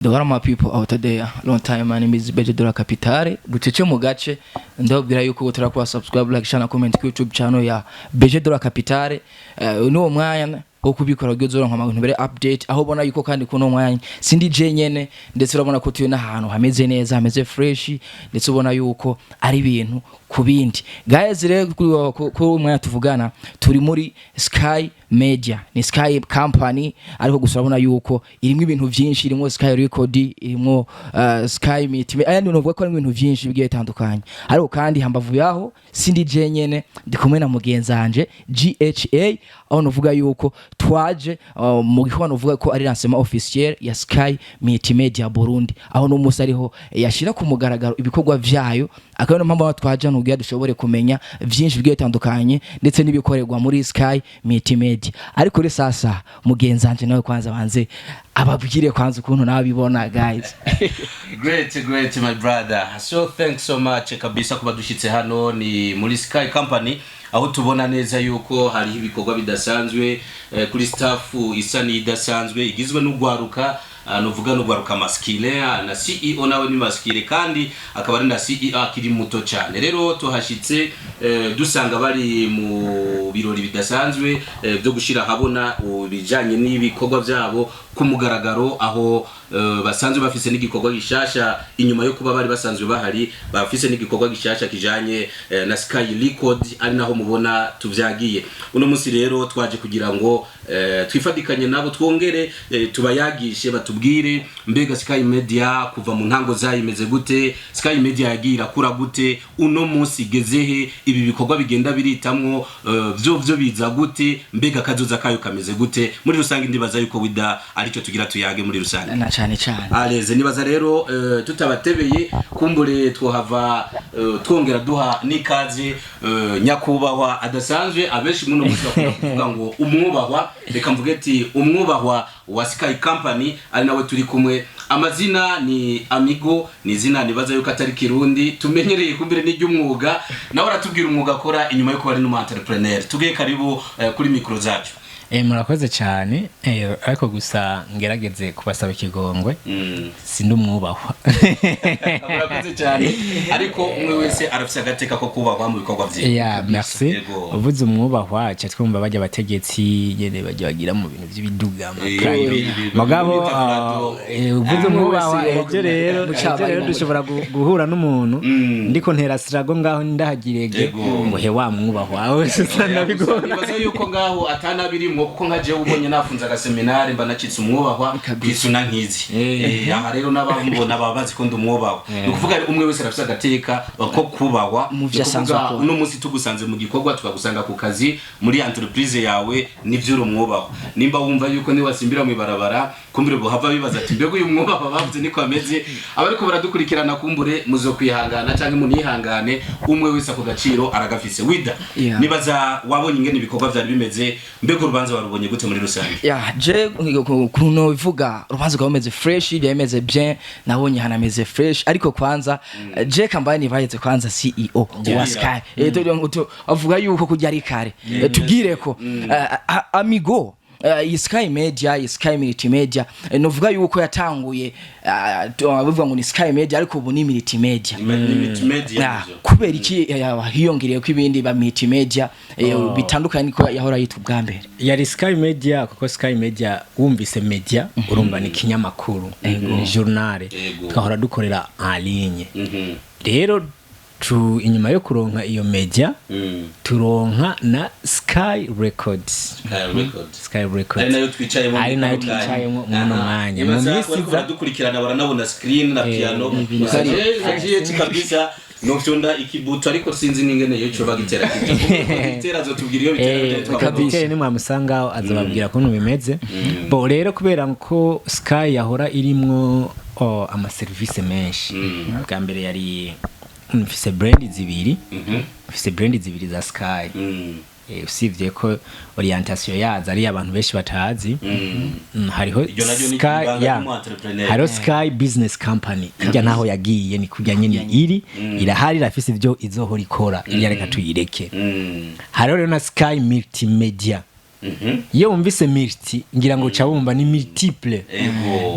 What my people out there, long time. My name is Beje Dora Capitale bucece mu gace. Ndababwira yuko turakora subscribe, like, share na comment ku YouTube channel ya Beje Dora Capitale. N'uwo mwanya wo kubikora kugira uzoronka amakuru mbere update, aho ubona yuko kandi kuno mwanya sindi je nyene, ndetse urabona ko tuye n'ahantu hameze neza, hameze fresh, ndetse ubona yuko ari ibintu ku bindi. Guys, rero kuri uyu mwanya tuvugana turi muri Sky Media, ni Sky Company, ariko gusa urabona yuko irimo ibintu byinshi, irimo Sky Record, irimo Sky Meet, ayandi novuga ko ari ibintu byinshi bigiye bitandukanye. Ariko kandi hambavu yaho sindi je nyene, ndi kumwe na mugenzi wanje GHA, aho novuga yuko twaje mu gikorwa novuga ko ari lancement officiel ya Sky Multimedia Burundi, aho no musi ariho yashira ku mugaragaro ibikorwa vyayo. Akaba niyo mpamvu twaje hano kugira dushobore kumenya vyinshi bigiye bitandukanye ndetse n'ibikorerwa muri Sky Multimedia. Ariko kuri sasa mugenzi wanje nawe kwanza banze ababwire kwanza ukuntu nabibona, guys. Great, great, my brother. So thanks so much kabisa kuba dushitse hano ni muri Sky Company, aho tubona neza yuko hariho ibikorwa bidasanzwe kuri staff isa n'idasanzwe igizwe n'ugwaruka, nuvuga n'ugwaruka masculine, na CEO nawe ni masculine kandi akaba ari na CEO akiri muto cyane. Rero tuhashitse dusanga bari mu birori bidasanzwe byo gushira habona ibijanye n'ibikorwa byabo ku mugaragaro, aho basanzwe bafise n'igikorwa gishasha inyuma yo kuba bari basanzwe bahari, bafise n'igikorwa gishasha kijanye na Sky Record, ari naho mubona tuvyagiye uno munsi. Rero twaje kugira ngo twifatikanye nabo, twongere tubayagishe, batubwire mbega Sky Media kuva mu ntango zayo imeze gute, Sky Media yagiye irakura gute, uno munsi igeze he, ibi bikorwa bigenda biritamwo vyo biza gute, mbega kazoza kayo kameze gute muri rusange. Ndibaza yuko wida aricyo tugira tuyage muri rusange. Na cane cane. Areze nibaza rero tutabatebeye, kumbure twohava twongera duha n'ikaze nyakubahwa adasanzwe. Abenshi muno munsi bakunda kuvuga ngo umwubahwa, reka mvuge ati umwubahwa wa Sky Company, ari nawe turi kumwe. Amazina ni Amigo, ni izina nibaza yuko atari Kirundi tumenyereye, kumbere n'iry'umwuga. Nawe aratubwira umwuga akora inyuma yo kuba ari n'umu entrepreneur. Tugiye karibu kuri mikro zacu. Murakoze cyane, ariko gusa ngerageze kubasaba ikigongwe, sindi umwubahwa. Murakoze cyane, ariko umwe wese arafise agateka ko kubahwa mu bikorwa vyiwe. Ya, merci. Yego. Uvuze umwubahwa ca twumva bajya abategetsi nyene bajya bagira mu bintu by'ibiduga, amaprado. Mugabo bita Prado. Uvuze umwubahwa, ejo rero Mu ejo cabari rero mu dushobora guhura n'umuntu ndiko ntera sirago ngaho ndahagirege ngo he wa mwubahwa wese usanga bigora. Nibaza yuko ngaho atanabirimwo, kuko nka jewe ubonye nafunze agaseminari mba nacitse umwubahwa kwisuna nkizi. Aha rero n'abamubona baba bazi ko ndi umwubahwa. Ni ukuvuga umwe wese arafise agateka ko kubahwa. Mu vyo Ni asanzwe ukuvuga akora. uno munsi tugusanze mu gikorwa, tukagusanga ku kazi muri entreprise yawe, nivyo uri umwubahwa. Nimba wumva yuko niwasimbira mu ibarabara kumbure buhava bibaza ati mbega uyu mwubahwa bavuze niko ameze, abariko baradukurikirana kumbure muzokwihangana canke munihangane, umwe wese ako gaciro aragafise. Wida, nibaza wabonye ingene ibikorwa vyari bimeze. Mbega urubanza warubonye gute muri rusange? Ya, je kuno bivuga urubanza rwaba rumeze fresh, byameze bien, nabonye hanameze fresh. Ariko kwanza je kambaye nibayeze kwanza CEO wa Sky, avuga yuko kujya ari kare. Tubwire ko Amigo, iyi Sky Media, iyi Sky Multimedia, novuga yuko yatanguye bavuga ngo ni Sky Media, ariko ubu ni Multimedia. Ni multimedia. Ya, nivyo. Kubera iki hiyongereye ko ibindi ba multimedia bitandukanye niko yahora yitwa ubwa mbere? Yari Sky Media kuko Sky Media, wumvise media urumva ni ikinyamakuru, ni journal. Twahora dukorera en ligne. Rero tu inyuma yo kuronka iyo media, turonka na Sky Records. Sky Records. Sky Records. Ari nayo twicayemo. Ari nayo muri kano kanya. twicayemo muno mwanya. Mu Nibaza minsi bariko iza baradukurikirana baranabona screen na piano. Gusa je kabisa nofyonda ikibuto, ariko sinzi n'ingene iyo coba gitera kija. Gitera azotubwira iyo bitera, bitera twabona. Bitera nimwamusangaho azababwira ukuntu bimeze. Bo rero kubera ko Sky yahora irimwo amaserivisi menshi, bwa mbere yari mfise brand zibiri, mfise brand zibiri za Sky. Usibye ko orientation yazo ari abantu benshi batazi. Hariho Iryo naryo ni Sky ibanga ya ry'umu entrepreneur. Hariho Sky Business Company, irya ntaho yagiye, ni kurya nyene iri, irahari, irafise ibyo izohora ikora, irya reka tuyireke. Hariho rero na Sky Multimedia. Iyo wumvise multi, ngira ngo uca wumva ni multiple.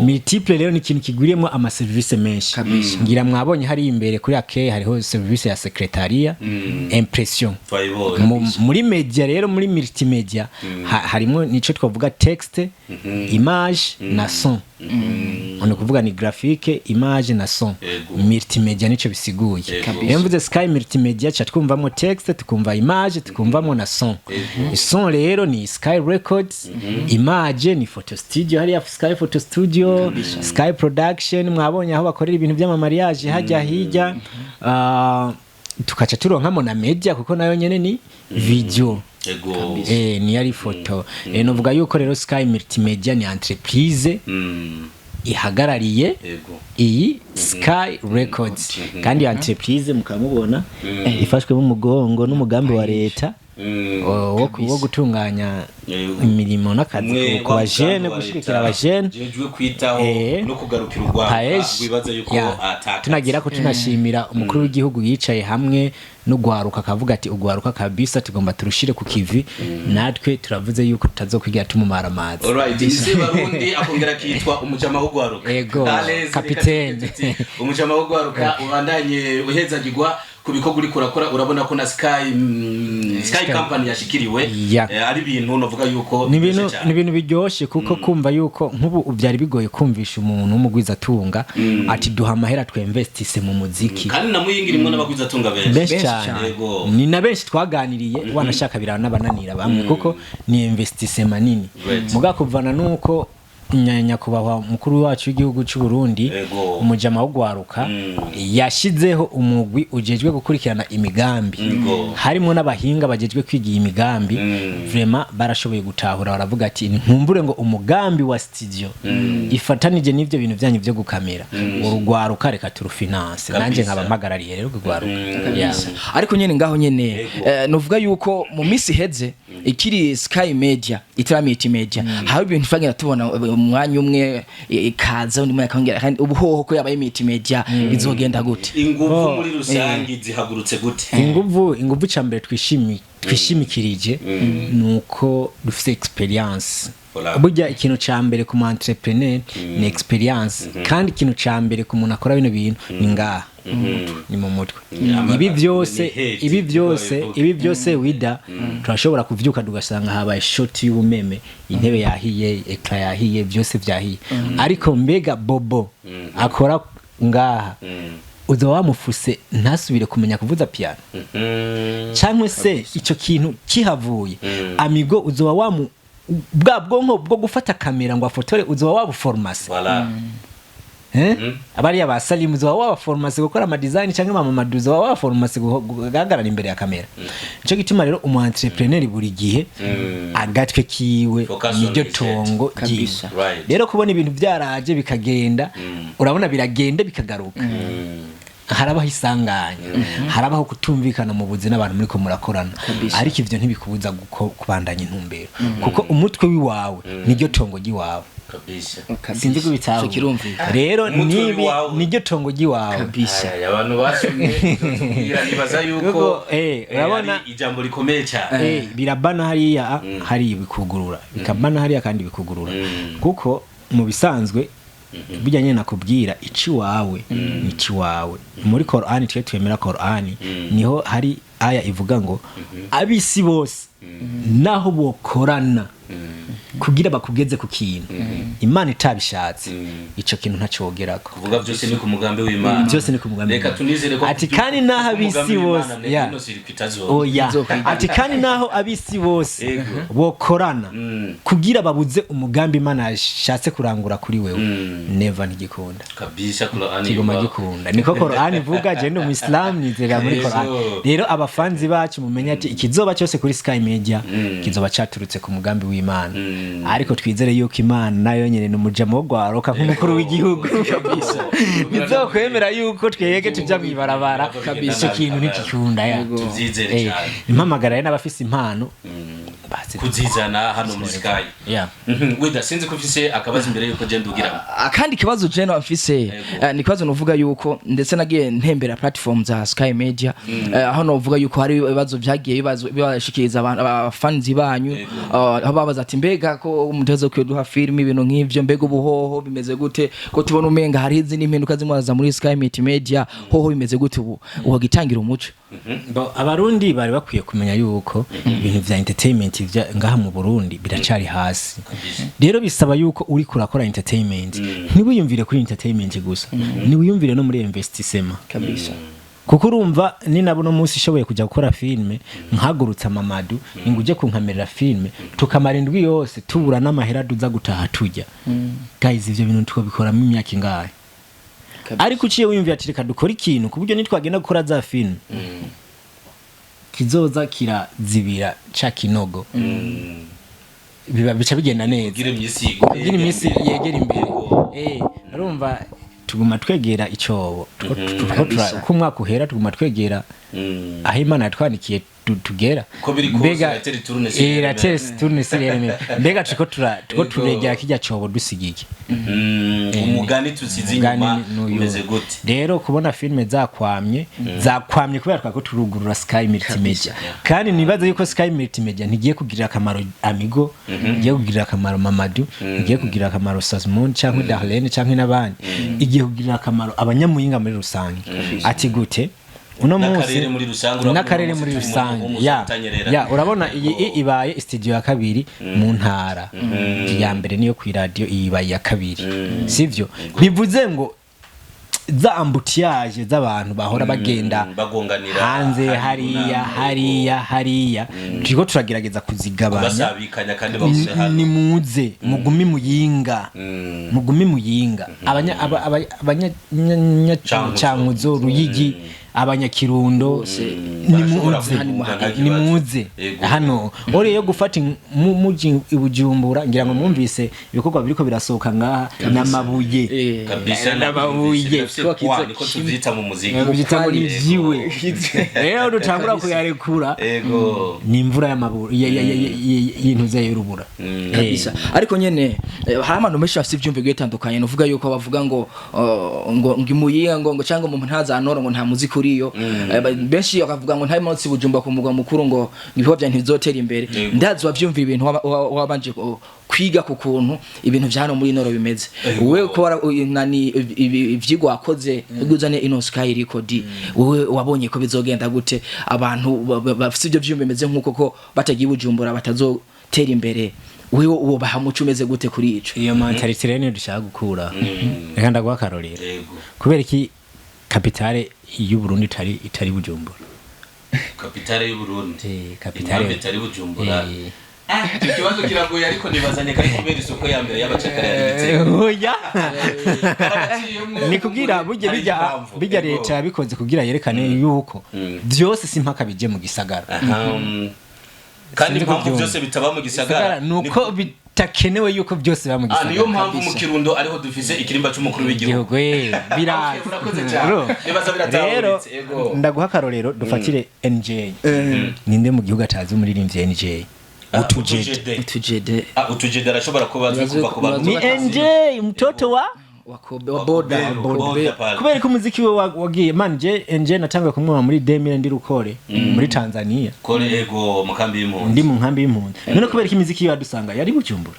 Multiple rero ni ikintu kigwiriyemo amaserivisi menshi. Ngira mwabonye hari imbere kuri ake hariho serivisi ya secrétariat, impression. Twayibonye. Muri media rero, muri multimedia harimo nico twavuga texte, image na son. Ni ukuvuga ni graphique, image na son. Multimedia nico bisiguye. Iyo mvuze Sky Multimedia, ca twumvamo texte, tukumva image, tukumvamo na son. Son rero ni Sky Records, image ni photo studio, hariya Sky Photo Studio, Sky Production, mwabonye aho bakorera ibintu by'amamariage hajya hirya. Tukaca turonkamo na media, kuko nayo nyene ni video. Ni yari photo. Novuga yuko rero Sky Multimedia ni entreprise ihagarariye iyi Sky Records, kandi iyo entreprise mukamubona ifashwe mu mugongo n'umugambi wa leta wo gutunganya imirimo n'akazi Umwe ku wa bajene, mugambi wa gushigikira leta abajene. jejwe kwitaho no kugarukira urwaruka PAEEJ, rwibaza yuko ya. atakaza. Tunagira ko tunashimira umukuru w'igihugu yicaye hamwe n'ugwaruka akavuga ati: "Ugwaruka kabisa tugomba turushire ku kivi." Natwe turavuze yuko tutazokwigira tumumara amazi. Alright, ni Sebarundi, akongera akitwa umujama w'ugwaruka. Ego, Allez, kapitene. reka tuti, umujama w'ugwaruka, ubandanye uhezagirwa ku bikorwa uriko urakora. Urabona ko na Sky Company yashikiriwe. Ari ibintu novuga yuko ni ibintu biryoshe cyane. Ni ibintu biryoshye, kuko kumva yuko nk'ubu byari bigoye kumvisha umuntu w'umugwizatunga ati: "Duha amahera twinvestise mu muziki." Kandi na Muyinga irimwo n'abagwizatunga benshi. Benshi cyane. Ni na benshi twaganiriye, wanashaka biranabananira bamwe, kuko ni investissement manini. Muga kuvana nuko nyakubahwa mukuru wacu w'igihugu cy'u Burundi, umujama wo gwaruka, yashizeho umugwi ujejwe gukurikirana imigambi, harimo n'abahinga bajejwe kwiga iyi migambi, vraiment barashoboye gutahura, baravuga ati: "Nkumbure ngo umugambi wa studio ifatanije n'ivyo bintu byanyu byo gukamera urugwaruka, reka turufinance." Nanjye nkaba mpagarariye rero urugwaruka. Yeah. Ariko nyene ngaho nyene, novuga yuko mu minsi iheze ikiri Sky Media itaramita media, hari ibintu twagenda tubona umwanya umwe ikaza, undi mwanya akongera, kandi ubu hoho ko yabaye media izogenda gute? Inguvu muri rusange zihagurutse gute? Inguvu cya mbere twishimikirije ni uko dufite experience. Burya ikintu cya mbere ku mu entrepreneur ni experience, kandi ikintu cya mbere ku muntu akora bino bintu ni ngaha, ni mu mutwe. Ibi byose Ni head, ibi byose niko babivuga. Ibi byose wida turashobora kuvyuka tugasanga habaye short y'ubumeme, intebe yahiye, écran yahiye, byose byahiye. Ariko mbega Bobo akora ngaha, uza wamufuse ntasubire kumenya kuvuza piano, cyangwa se icyo kintu kihavuye, amigo uzoba wamu bwa bwonko bwo gufata kamera ngo afotore uzoba wabuformase? Voilà. Eh? Abariya ba Salimu uzoba wabaformase gukora amadesign, cyangwa mama Madu uzoba wabaformase guhagarara imbere ya kamera? Nico gituma rero umu entrepreneur buri gihe agatwe kiwe Focus on niryo his head. tongo ryiwe. Rero kubona ibintu byaraje bikagenda, urabona biragenda bikagaruka, harabaho isanganya, harabaho kutumvikana mu buzi n'abantu muriko murakorana, ariko ivyo ntibikubuza kubandanya intumbero, kuko umutwe w'iwawe niryo tongo ry'iwawe. Sinzi ko Ico bitahura. kirumvikana. Rero Umutwe nibi w'iwawe. niryo tongo ry'iwawe. Aya, abantu basomye tubwira, nibaza yuko Kuko, urabona- ari ijambo rikomeye cyane. Birabana hariya, hariya bikugurura, bikabana hariya kandi bikugurura, kuko mu bisanzwe bijya nyine nakubwira, ici wawe ni ici wawe. Muri Korani, twe twemera Korani, niho hari aya ivuga ngo abisi bose naho bokorana kugira bakugeze ku kintu, Imana itabishatse ico kintu ntacogerako. Kuvuga byose ni ku mugambi w'Imana. Byose ni ku mugambi Reka w'Imana. tunizere ko Ati kandi naho ku mugambi abisi w'Imana bose, ya. ino siri kwitazoba. Oya. Nzokwigira. Ati kandi naho abisi bose bokorana kugira babuze umugambi Imana yashatse kurangura kuri wewe, never, ntigikunda. Kabisa, Qur'ani Kiguma ivuga. gikunda, niko Korani ivuga. Je ndi umuyisilamu, nizerera muri Korani. Rero abafanzi bacu mumenye ati ikizoba cyose kuri Sky Media kizoba caturutse ku mugambi w'Imana, ariko twizere yuko Imana nayo nyene ni umujama wo gwaruka nk'umukuru w'igihugu, bizokwemera yuko twege tuja mw'ibarabara. Ico kintu ntigikunda ya. Tuvyizere cyane. Impamagara rero n'abafise impano. Basi Kuzizana hano muri Sky. Yeah. Weda, sinzi ko ufise akabazo imbere yuko genda ugiramo. Akandi kibazo je mfise, ni kibazo novuga yuko ndetse nagiye ntembera platform za Sky Media, aho novuga yuko hari ibibazo byagiye bibashikiriza abantu, abafanzi banyu, aho babaza ati: "Mbega ko umutezo kwiduha film, ibintu nk'ivyo, mbega ubuhoho bimeze gute, ko tubona umenga hari izindi mpinduka zimwaza muri Sky Media, hoho bimeze gute?" Ubu uwagitangira umuco. Bo, Abarundi bari bakwiye kumenya yuko ibintu vya entertainment vya ngaha mu Burundi biracari hasi. Rero bisaba yuko uri kurakora entertainment, ntiwiyumvire kuri entertainment gusa, ntiwiyumvire no muri investissement. Kuko urumva ni nabo no munsi ishoboye kujya gukora filme, nkagurutsa Mamadu ngo ujye kunkamerera filme, tukamara indwi yose tubura n'amahera duza gutaha tujya. Guys, ivyo bintu tukabikoramo imyaka ingahe? Ariko uciye wiyumvira ati: "Reka dukore ikintu ku buryo nitwagenda gukora za filme kizoza kirazibira ca kinogo," biba bica bigenda neza. Kugira imisi Kugira iminsi yegera imbere. Urumva tuguma twegera icobo. Uko umwaka uhera tuguma twegera aho Imana yatwandikiye tugera. Uko biri kose, la terre tourne sur elle-même. La terre tourne sur elle-même. Mbega turiko turegera kirya cobo dusigiye? Umugani tusize Umugani inyuma n'uyu. umeze gute? Rero kubona filime zakwamye kubera twako turugurura Sky Multimedia, kandi nibaza yuko Sky Multimedia ntigiye kugirira akamaro Amigo, ntigiye kugirira akamaro Mamadu, ntigiye kugirira akamaro Sazmon cyangwa Darlene cyangwa n'abandi, igiye kugirira akamaro abanyamuyinga muri rusange. Ati gute? Uno munsi N'akarere muri rusange, urabona n'akarere uno munsi muri turi mu rusange musozi ya utanyerera. Ya, urabona iyi ibaye studio ya kabiri mu ntara. Iya mbere niyo ku radio, iyi ibaye iya kabiri, sivyo? Bivuze ngo za embouteillage z'abantu bahora bagenda bagonganira hanze hariya hariya hariya, turiko turagerageza kuzigabanya. Basabikanya kandi bagume hano. Nimuze mugume muyinga, mugume muyinga, Cankuzo. Cankuzo, Ruyigi, abanyakirundo, Barashobora nimuze kuvuga nta kibazo. Nimuze hano ore yo gufata muji i Bujumbura. Ngira ngo mwumvise ibikorwa biriko birasohoka ngaha n'amabuye. Kabisa. N'amabuye. Birafise kwa, niko tuvyita mu muziki. Byita ngo ni vyiwe. Rero dutangura kuyarekura, ni imvura y'amabura y'intuze y'urubura. Kabisa. Ariko nyene hari abantu benshi bafite ivyumviro bitandukanye, nuvuga yuko bavuga ngo ngo imuyinga ngo cyangwa mu ntazanoro ngo nta muziki uriyo. Benshi bakavuga ngo nta munsi Bujumba ku mugwa mukuru ngo ibikorwa bya ntibizotera imbere. Ndazi wavyumvira ibintu wabanje kwiga ku kuntu ibintu vya hano muri noro bimeze. Wewe ko nani ivyigwa wakoze kugira uzane ino Sky Record, wewe wabonye ko bizogenda gute? Abantu bafite ibyo vyumviro bimeze nk'uko ko batagiye Bujumbura batazotera imbere, wewe uwo baha muco umeze gute kuri ico? Iyo mentalité rero niyo dushaka gukura. Reka ndaguha akarorero. Kubera iki capitale y'u Burundi itari Bujumbura? Capitale y'u Burundi? Capitale. Impamvu itari Bujumbura? Icyo kibazo kiragoye, ariko nibazanye kari kubera isoko ya mbere y'abacakara yari Gitega. Oya, ni kugira burya Hari bijya impamvu. bijya leta yabikoze kugira yerekane yuko byose si mpaka bije mu gisagara. Kandi Sinzi ko impamvu byumva. byose bitaba mu gisagara nuko bitakenewe yuko byose biba mu Ah, niyo gisagara. mpamvu mu Kirundo ariho dufise ikirimba c'umukuru w'igihugu. Igihugu, biraza. Okay, urakoze cyane. Bro, Nibaza biratahuritse, rero yego. ndaguha akarorero, dufatire NJ. Ninde mu gihugu atazi umuririmbyi NJ? Ah, Utujede. Utujede. Utujede. Ah, Utujede arashobora kuba azwi Urazi kuva ku bantu Ni batazi. NJ mtoto wa wa Kobe, wa boda. Boda. Kobe. Pale. Kubera ko umuziki we wagiye man, je NJ natanguye kumwumva muri 2000 ndi Rukore muri Tanzania. Kore, yego, mu kambi y'impunzi. Ndi mu nkambi y'impunzi. None kubera ko imiziki yadusanga yari Bujumbura?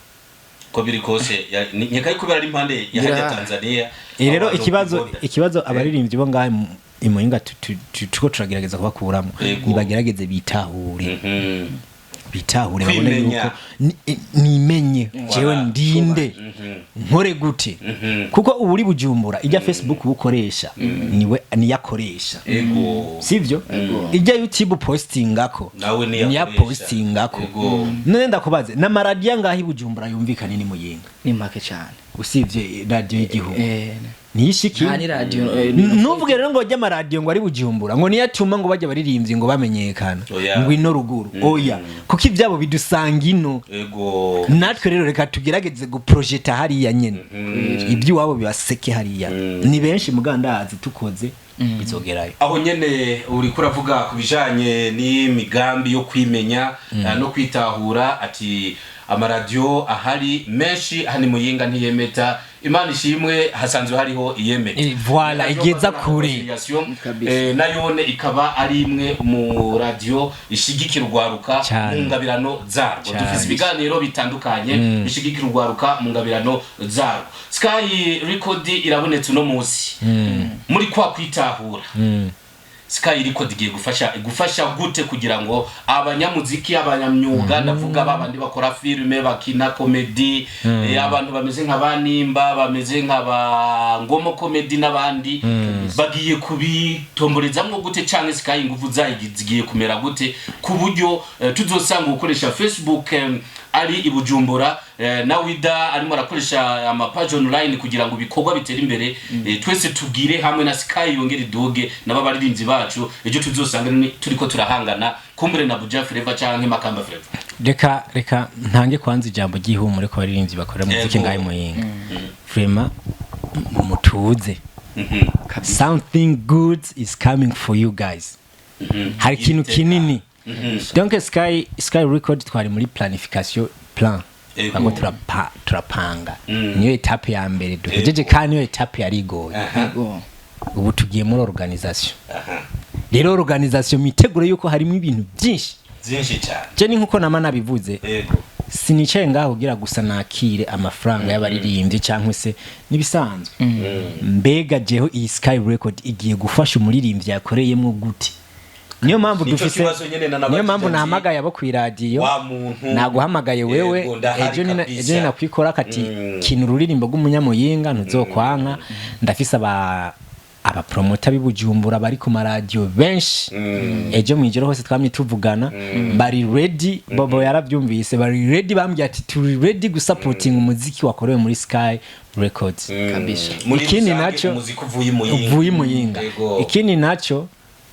Ko biri kose nkeka yuko kubera ari impande ya hajya Tanzania. Rero abantu ikibazo ku border. ikibazo abaririmbyi bo ngaha imuyinga tuko turagerageza kubakuramo, nibagerageze bitahure, bitahure, babone Kwimenya. yuko nimenye jewe ndinde, nkore gute, kuko ubu uri Bujumbura ijya Facebook ubukoresha niwe niyakoresha, sivyo? Ijya YouTube postingako Nawe niyo niya akoresha. postingako. None ndakubaze, n'amaradiyo ngaho i Bujumbura yumvikane ni Muyinga? Ni make cyane. Usivye radio y'igihugu, niyishiki. Nta ni radio. Ntuvuge rero ngo bajye amaradiyo ngo ari Bujumbura, ngo niyo atuma ngo bajya abaririmbyi ngo bamenyekana. Oya. Ngo ino ruguru, oya, kuko ibyabo bidusanga ino. Natwe rero reka tugerageze guprojeta hariya nyene, iby'iwabo bibaseke hariya. Ni benshi mugandazi, tukoze bizogerayo. Aho nyene uriko uravuga ku bijanye n'imigambi yo kwimenya no kwitahura, ati amaradiyo ahari menshi hano i Muyinga ntiyemeta. Imana ishimwe, hasanzwe hariho iyemeta. Voilà, Radio igeza Rwanda kure. Reconciliation, Kabisa. Nayone ikaba ari imwe mu radiyo ishigikira urwaruka Cyane. mu ngabirano zarwo. Cyane. Dufise ibiganiro bitandukanye bishigikira urwaruka mu ngabirano zarwo. Sky Record irabonetse uno munsi muri kwa kwitahura. Sky Record igiye gufasha gute kugira ngo abanyamuziki, abanyamyuga, ndavuga babandi bakora filime, bakina comedy, abantu bameze nka banimba, bameze nka ba Ngomo Comedy n'abandi, bagiye kubitomborezamwo gute, canke Sky ingufu zayo zigiye kumera gute ku buryo tuzosanga gukoresha Facebook ari i Bujumbura, na Wida arimo arakoresha amapaji online kugira ngo ibikorwa bitere imbere, twese tugire hamwe na Sky yongere iduge, nabo abaririmbyi bacu ejo tuzosanga turiko turahangana kumbure na Buja Flava canke Makamba Flava? Reka ntange kwanza ijambo ry'ihumure ku baririmbyi bakora muziki ngahe Muyinga. Vraiment, mutuze, something good is coming for you guys. Hari ikintu Iteka. kinini. Donc Sky Record twari muri planification, plan. Bako turapanga, niyo étape ya mbere duhejeje, kandi niyo étape yari igoye. Ubu tugiye muri organisation. Rero organisation, miteguro yuko harimo ibintu byinshi. Byinshi cyane. Je ni nkuko nama nabivuze, sinicaye ngaho kugira gusa nakire amafaranga y'abaririmbyi cyangwa se n'ibisanzwe. Mbega jeho iyi Sky Record igiye gufasha umuririmbyi yakoreyemo gute? Niyo mpamvu Nico dufise kibazo nyene na niyo mpamvu nabajije. nahamagaye abo kw'iradiyo. Wa muntu. Naguhamagaye wewe. Yego, ndahari Ejo ni kabisa. ejo ni nakwikora kati kintu ururirimbo rw'umunyamuyinga ntuzokwanka. Ndafise abapromota b'i Bujumbura bari ku maradiyo benshi. Ejo mwijoro hose twamye tuvugana, bari ready. Bobo yarabyumvise, bari ready. Bambwiye ati turi ready gusapotinga umuziki wakorewe muri Sky Records. Kabisa. Muri Ikindi rusange, naco umuziki uvuye i Muyinga. Uvuye i Muyinga. Ikindi naco,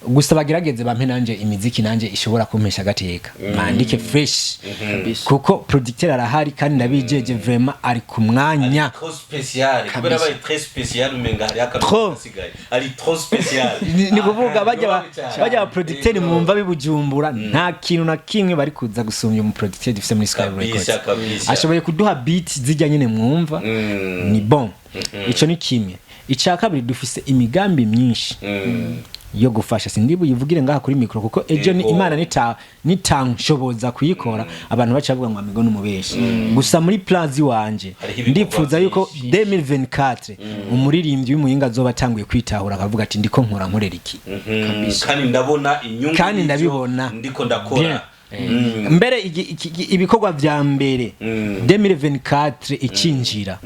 gusa bagerageze bampe nanje imiziki nanje ishobora kumpesha agateka, bandike fresh, Kabisa. kuko producteur arahari kandi ndabijeje, vraiment ari ku mwanya. Trop spécial, kubera abaye très spécial, umenga hari akantu Trop. gasigaye ari trop spécial. Ni kuvuga bajya cyane. bajya ba producteur mwumva b'i Bujumbura, nta kintu na kimwe bari kuza gusumbya umu producteur dufise muri Sky Records. Ashoboye kuduha beat zijya nyine mwumva, ni bon. Ico ni kimwe. Icya kabiri, dufise imigambi myinshi yo gufasha. Sindi buyivugire ngaha kuri micro, kuko ejo ni Imana nitanshoboza kuyikora, abantu baca bavuga ngo amigo n'umubeshi. Gusa muri plans wanje, Hariho ibikorwa ndipfuza yuko byinshi. 2024 umuririmbyi w'Imuyinga azoba atanguye kwitahura, akavuga ati ndiko nkora, nkorera iki. Kandi ndabona inyungu Kandi y'ivyo ndabibona. ndiko ndakora. Bien. Mbere ibikorwa vya mbere 2024 icinjira,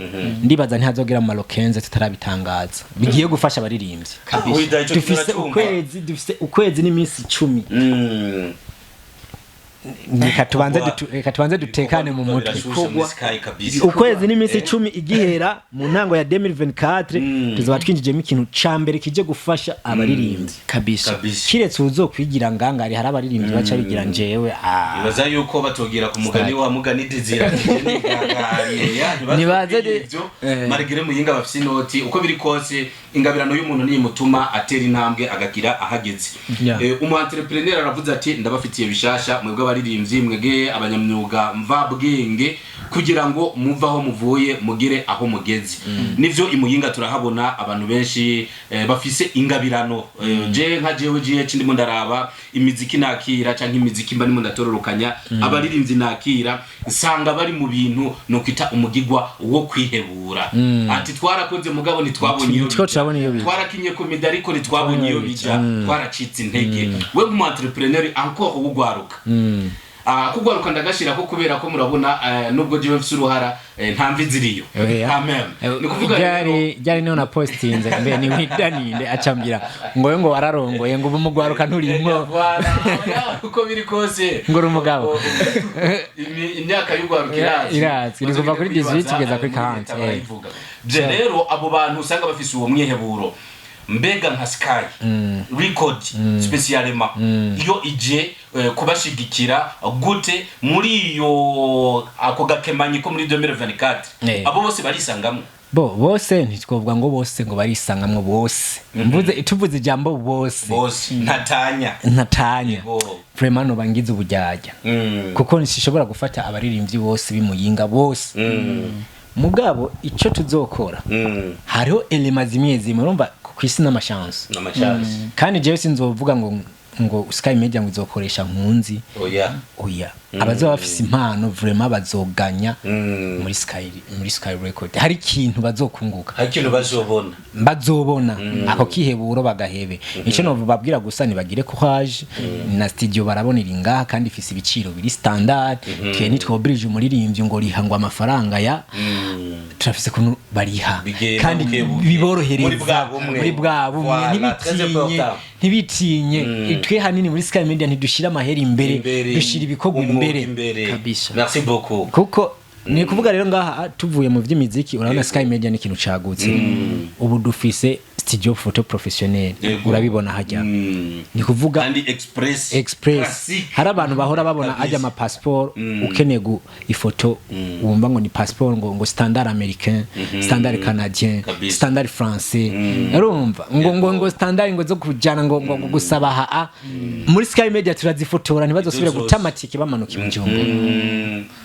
ndibaza ntihazogera mu malokenze tutarabitangaza, bigiye gufasha abaririmbyi. Wida, ico kintu Dufise uracumva? ukwezi, dufise ukwezi n'iminsi 10. Reka tubanze dutekane mu mutwe. Birashushe muri Sky kabisa. Ukwezi n'iminsi 10 igihera, mu ntango ya 2024 tuzaba twinjijemo ikintu ca mbere kije gufasha abaririmbyi. Kabisa. Kabisa. Kiretse uzokwigira ngangari, hari abaririmbyi baca bigira njewe ah. Ibaza yuko batogira ku mugani wa mugani dizira. Nibaze Malgré Muyinga bafise inoti, uko biri kose ingabirano y'umuntu niyimutuma atera intambwe agagira ahageze. Umu entrepreneur aravuze ati ndabafitiye bishasha mwebwe abaririmbyi, mwebwe abanyamyuga mvabwenge, kugira ngo muve aho muvuye mugire aho mugeze. Nivyo, imuyinga turahabona abantu benshi bafise ingabirano. Je nka jewe GH ndimo ndaraba imiziki nakira canke imiziki mba ndimo ndatororokanya, abaririmbyi nakira nsanga bari mu bintu no kwita umugigwa wo kwihebura, ati twarakoze mugabo ntitwabonye iyo Nitwo bija. turabona iyo bija. Twarakinye comedy ariko ntitwabonye iyo bija, twaracitse intege. We nk'umu entrepreneur encore w'ugwaruka. Kugwaruka ndagashirako kubera ko murabona, nubwo jewe mfise uruhara, nta mvi ziriyo. Oya. Amen. Ni kuvuga rero Ryari niho na postinze mbe ni widaninde, acambwira ngo we ngo wararongoye, ngo ubu mugwaruka nturimwo. Voilà, uko biri kose Ngo uri umugabo. Imyaka y'urwaruka irazwi. Irazwi. Ni kuva kuri 18 kugeza kuri Muri 40, leta barayivuga. Bye rero, abo bantu usanga bafise uwo mwiheburo, mbega nka Sky Record spécialement, iyo ije kubashigikira gute muri iyo ako gakemanyi ko muri 2024? Abo bose barisangamwo? Bo bose ntitwovuga ngo bose ngo barisangamwo bose. Mvuze, tuvuze ijambo bose, bose ntatanya. Ntatanya. Yego. Vraiment noba ngize ubujyajya, kuko ntishobora gufata abaririmbyi bose b'imuyinga bose. Mugabo icyo tuzokora, hariho éléments zimwe zimwe, urumva ku isi n'amashansi. N'amashansi. Kandi jewe sinzovuga ngo Sky Media ngo izokoresha nkunzi. Oya. Oya, abazoba bafise impano vraiment bazoganya muri Sky Record. Hari ikintu bazokunguka. Hari ikintu bazobona. Bazobona ako kiheburo bagahebe. Icyo nobabwira gusa, nibagire courage na studio barabona iri ngaha, kandi ifise ibiciro biri standard. Twe ntitwobrije umuririmbyi ngo riha ngo amafaranga ya turafise kuntu bariha. Bigenda kandi buke buke. biborohereza. Muri bwa bumwe. Muri bwa bumwe. Voilà, très Ntibitinye. important. Ntibitinye. Twe hanini muri Sky Media ntidushira amahera imbere, dushira ibikorwa umwuga imbere. Kabisa. Merci beaucoup. Kuko ni kuvuga rero ngaha tuvuye mu by'imiziki, urabona Sky Media ni ikintu cagutse. Ubu dufise studio photo professionnel. Urabibona hajya. Ni kuvuga kandi express. Express. Classique. Hari abantu bahora babona ajya ama passeport, ukeneye gu ifoto wumva ngo ni passeport ngo standard américain, standard canadien, standard français, urumva ngo standard ngo zo kujana ngo gusaba ha a muri Sky Media turazifotora, ntibazosubire Izo zose. guta amatike bamanuka i Bujumbura.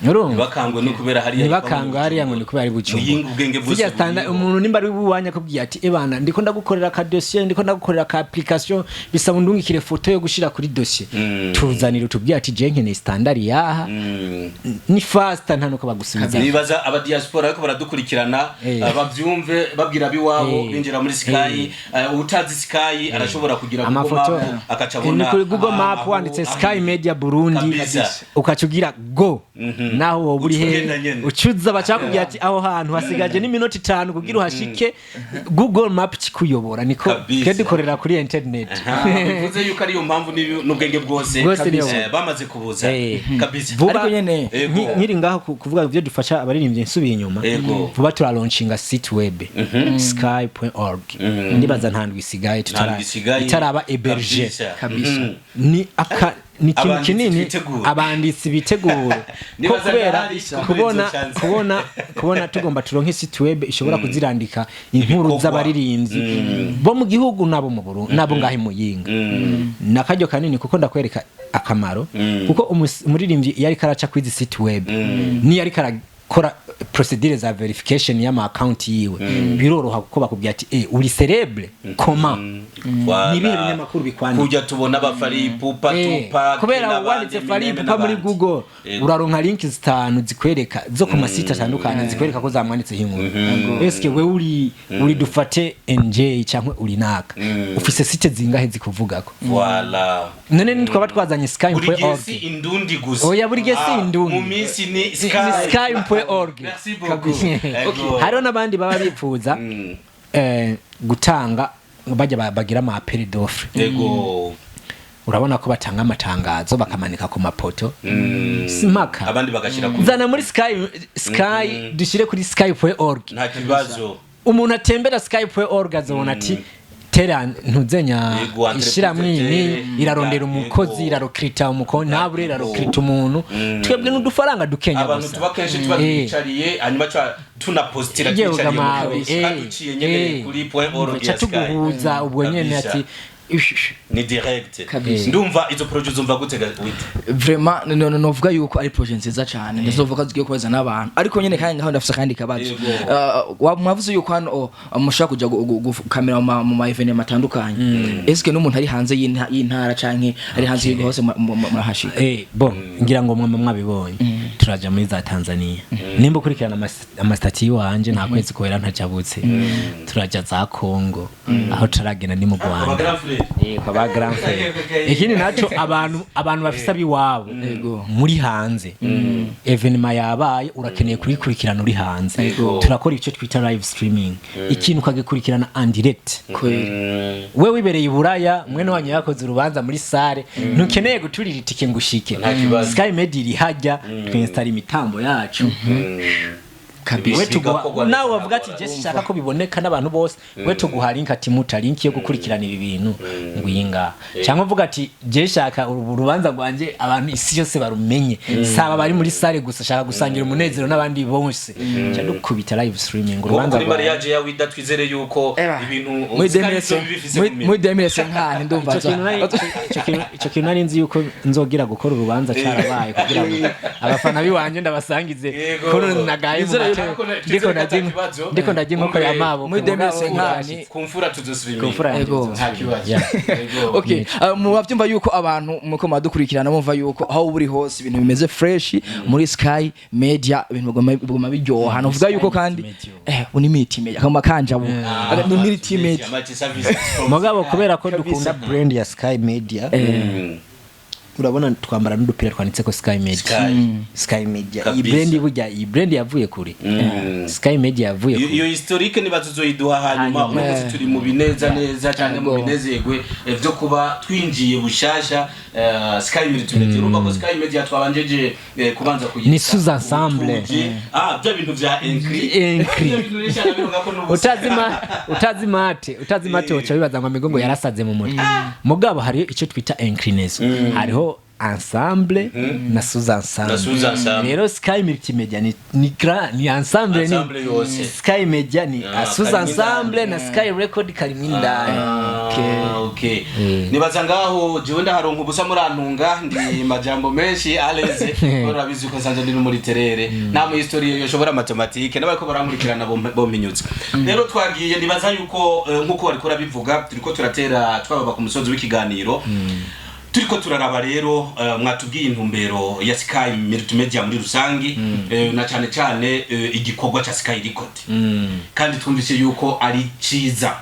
Urumva? Ntibakangwe no kubera hariya. Ntibakangwe hariya ngo ni kubera ari Bujumbura. Muyinga ubwenge bwose Zirya standard, buriho. umuntu nimba ari buwanya akubwiye ati: "Ebana, ndiko ndagukorera ka dossier, ndiko ndagukorera ka application, bisaba undungikire foto yo gushira kuri dossier," tuzanira, utubwiye ati: "Je nkeneye standard yaha." Ni faster, nta nuko bagusubiza. Nibaza aba diaspora ariko baradukurikirana, bavyumve, babwira abiwabo binjira muri Sky. Utazi Sky arashobora kugira Google Amafoto Map akaca ni abona kuri Google Map, wanditse Sky Media Burundi, ukaca ugira go, naho wowe uri Uca he, ugenda nyene. ucuza bacakubwira ati: "Aho hantu hasigaje n'iminota 5 kugira uhashike." Google Map kikuyobora, niko twe dukorera kuri internet. Bivuze yuko ariyo mpamvu n'ubwenge bwose Bwose niyo. Bamaze kubuza. Kabisa. Vuba Ariko nyene nkiri ngaho kuvuga ibyo dufasha abaririmbyi, nsubiye inyuma, vuba turalaunchinga site web, sky.org. Ndibaza nta ndwi isigaye Nta ndwi isigaye. itaraba hébergé. Kabisa. Kabisa. Ni aka ni ikintu Abanditsi kinini. bitegure. Abanditsi bitegure ko Nibaza kubera ndahari kubona izo chance. kubona tugomba turonke site web ishobora kuzirandika inkuru Ibikorwa. z'abaririmbyi bo mu gihugu nabo mu Burundi nabo ngahe Muyinga. Nakaryo kanini, kuko ndakwereka akamaro, kuko umuririmbyi iyo ariko araca kuri izi site web, niyo ariko arakora procédure za verification y'ama account yiwe, biroroha, kuko bakubwira ati: "Eh, uri célèbre comment?" Voilà. Ni ibihe binyamakuru bikwandika? Kujya tubona ba Fally Ipupa, Tupac kubera n'abandi, wanditse Fally Eminem Ipupa muri n'abandi. Google, uraronka link zitanu zikwereka zo ku masite atandukanye zikwereka ko zamwanditseho inkuru. Eske wewe uri dufate NJ cyangwa uri naka, ufise site zingahe zikuvugako? Voilà. None nitwaba twazanye Buri gihe sky.org. si indundi gusa. Oya, buri gihe si indundi. Mu minsi ni Sky. Ni sky.org. Merci beaucoup. Ego. Hariho n'abandi baba bifuza gutanga, bajya bagira ama appel d'offre. Urabona ko batanga amatangazo bakamanika ku mapoto, simpaka. Abandi bagashyira ku Zana muri Sky, dushyire kuri sky.org. Nta kibazo. Umuntu atembera sky.org azobona ati tera ntuzenya Yego, entreprise ishiramwe tere, ni irarondera umukozi, irarokrita umukontabure, irarokrita umuntu. Twebwe n'udufaranga dukenya Abantu gusa. tuba kenshi tuba twicariye, hanyuma tunapostira Yewe twicariye mu gamawe, biro, kandi uciye nyene kuri point org Ca ya Sky. tuguhuza ubwo nyene Kabisa. ati ish, ish. Ni direct. Kabisa. Ndumva izo projet uzumva gute wita? Vraiment no novuga yuko ari projet nziza cyane, ndazovuga zigiye kubaza n'abantu. Ariko nyene kandi ngaho ndafise akandi kabazo. Mwavuze yuko hano mushobora kuja gukamera mu ma événement atandukanye. Eske n'umuntu ari hanze y'intara canke ari hanze y'igihugu hose murahashika? Bon, ngira ngo mwama mwabibonye, turaja muri za Tanzania. Nimba ukurikirana amasitati yiwanje, nta kwezi kohera ntajabutse. Turaja za Congo, aho turagenda ni mu Rwanda. Aba grand frère. Kwa ba grand frère. Ikindi naco, abantu bafise abiwabo muri hanze, événement yabaye, urakeneye kurikurikirana uri hanze, turakora icyo twita live streaming, ikintu ukagikurikirana en direct. We wibereye i Buraya, mwene wanyu yakoze urubanza muri salle, ntukeneye guturira itike ngo ushike. Nta kibazo. Sky Media iri hajya, twinstalla imitambo yacu. We tuguha Bigakorwa nawe neza. wavuga ati: "Je shaka ko biboneka n'abantu bose." We tuguha link, ati: "Muta link yo gukurikirana ibi bintu ngwinga." Cyangwa uvuga ati: "Je shaka uru rubanza rwanje abantu isi yose barumenye, saba bari muri salle gusa, shaka gusangira umunezero n'abandi bose." Cya dukubita live streaming urubanza Kuri rwawe. mariage ya Wida, twizere yuko ibintu Muri Sky 2000 bifise mu minwe. Muri 2050 ndumva. Ico kintu nari nzi yuko nzogira gukora urubanza carabaye, kugira ngo abafana biwanje ndabasangize ko nagaye mu Nizere mateka. Ndiko Ndiko ndarya inkoko ya mabo. Muri 2050. Ku mfura tuzosubira. Ku mfura yanjye. Ego. Nta kibazo. Ego. Okay, mu bavyumva yuko abantu muko muradukurikirana, mumva yuko aho uri hose ibintu bimeze fresh muri Sky Media, ibintu biguma biryoha. Nuvuga yuko kandi Multimedia. Uni multimedia kama kanja bu ni multimedia. Multi services from Mugabo kubera ko dukunda brand ya Sky Media, urabona twambara n'udupira twanditseko Sky Media. Sky. Sky Media, iyi Kabisa. brand, burya iyi brand yavuye kure. Sky Media yavuye Iyo kure. Iyo historique niba tuzoyiduha hanyuma. Hanyuma. Uno munsi turi mu bineza neza cyane, mu Yego. binezerwe vyo kuba twinjiye bushasha Sky Multimedia. Urumva ko Sky Media twabanjeje kubanza kuyita Ni sous ensemble. Utuje. Ah, bya bintu vya encri. Encri. Bya bintu nisha nabivuga ko n'ubusa. Utazi maths woca wibaza ngo amigo ngo yarasaze mu mutwe. Mugabo hariyo icyo twita inclinaison, hariho ensemble na sous ensemble. Na sous ensemble. Rero Sky Multimedia ni ensemble, ni Ensemble yose. Sky Media ni Ah, sous karimo ensemble indani. na Sky Record karimo indani. Ah, okay. Nibaza ngaho jewe ndaharonka ubusa, murantunga ndi majambo menshi aleze, urabizi ko nsanzwe ndi no muri terere, nta mu history yoshobora mathématique n'abariko barankurikirana bompinyutse. Rero twagiye, nibaza yuko nkuko bariko urabivuga, turiko turatera twababa ku musozi w'ikiganiro. Turiko turaraba rero, mwatubwiye intumbero ya Sky Multimedia muri rusangi, na cyane cyane igikorwa ca Sky Record, kandi twumvise yuko ari ciza.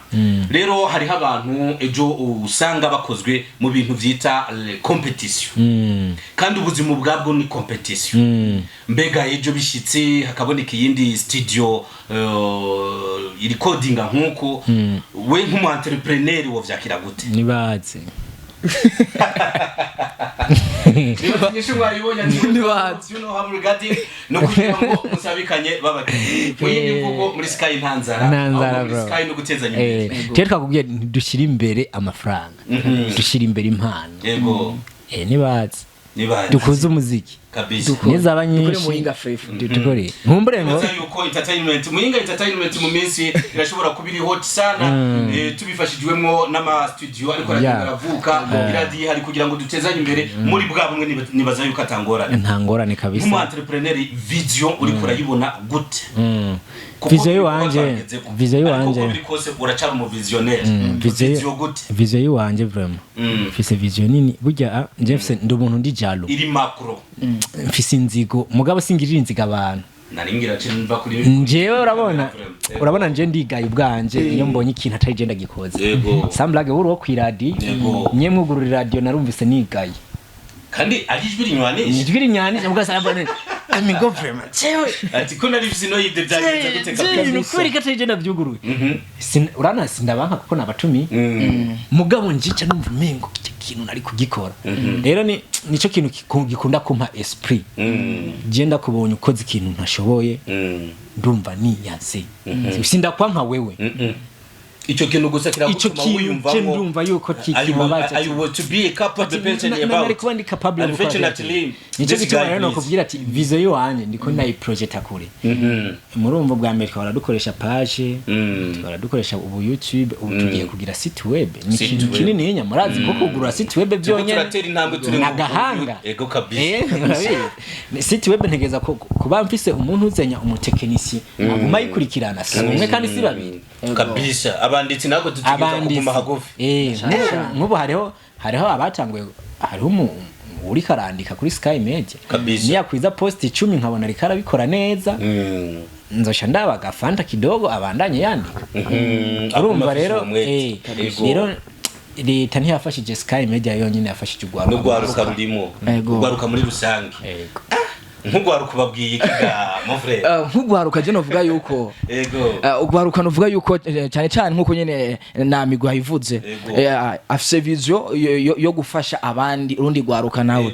Rero hariho abantu ejo usanga bakozwe mu bintu vyita competition, kandi ubuzima ubwabwo ni competition. Mbega ejo bishitse hakaboneka iyindi studio irikodinga nkuko, we nk'umu entrepreneur wovyakira gute? Nibaze. Inyishu mwayibonye ati Ntibazi. you know how regarding no kugira ngo musabikanye babakiriye. Mu yindi mvugo, muri Sky nta nzara. Nta nzara, Ahubwo muri bro. Sky no gutezanya imbere. Twe twakubwiye, ntidushyira imbere amafaranga, dushyira imbere impano. Nibaze. Nibazi. Dukuze umuziki. Kabisa. Nizaba Dukore nyinshi. Muhinga Frefu. Dukore nkumbure ngo Nibaza yuko entertainment, Muhinga Entertainment, mu minsi irashobora kuba iri hot sana, tubifashijwemo n'ama studio ariko aragenda aravuka, iradiyo ihari kugira ngo dutezanye imbere muri bwa bumwe. Nibaza yuko atangorane. Nta ngorane kabisa. Nk'umu entrepreneur, vision uriko urayibona gute? Kuko Vision ibikorwa yiwanje twagezeko. Vision Ariko yiwanje uko biri kose uracara umu visionnaire. Vision Vision gute? Vision yiwanje vraiment, mfise vision nini burya. Nje mfise, ndi umuntu ndi jaloux. Iri macro. Mfise inzigo, mugabo singirira inzigo abantu. Naringira mva kuri Njewe urabona nje ndigaye ubwanje iyo mbonye ikintu atari je ndagikoze. Sans blague, uri wo kwiradi nye mwugurura radio, narumvise nigaye. Kandi ari ijwi rinywanisha. Ijwi rinyanisha, mugabo sarabona amigo vraiment jewe Ati ko nari mfise ino idée, byagenze gute kabisa? Ibintu kubera ko atari je navyuguruye. Urabona sindabanka kuko nabatumiye, mugabo njica numva umengo iki kintu nari kugikora. Rero ni nico kintu gikunda kumpa esprit. Je ndakubonye ukoze ikintu ntashoboye, ndumva niyanse, sindakwanka wewe. Icyo kintu gusa Ico kiragutuma kintu je wiyumvamo ndumva yuko kibabaza. I want to be a capable person about. Nari kuba ndi capable yo gukora. Unfortunately, Nico this gituma guy rero please. nokubwira ati vision yiwanje ndiko ndayiprojecta kure. Murumva bwa mbere twahora dukoresha page, twahora dukoresha ubu YouTube, ubu tugiye kugira site web. Ni Site ikintu web. kinini nya, murazi ko kugura site web byonyene Turatera intambwe turi ni agahanga. Ego kabisa. Urabizi. Ni site web ntegereza ko kuba mfise umuntu uzenya, umutekinisi aguma ayikurikirana, si umwe kandi si babiri. Kabisa, abanditsi ntabwo dutegereza Abanditsi kuguma hagufi. Nk'ubu hariho abatanguye, hariho uriko arandika kuri Sky Media. Niyakwiza post 10 nkabona ariko arabikora neza, nzosha ndaba agafanta kidogo abandanye yandika. Urumva Aguma afise rero uwo mwete. Rero Leta ntiyafashije Sky Media yonyine, yafashije urwaruka. N'urwaruka rurimo. Ego. Urwaruka muri rusange. Yego. Nk'urwaruka babwiye iki ga mon frère? Nk'urwaruka je novuga yuko urwaruka novuga yuko cyane cyane nkuko nyene Namigwa yabivuze, Ego. Afise vision yo gufasha abandi, urundi rwaruka nawe.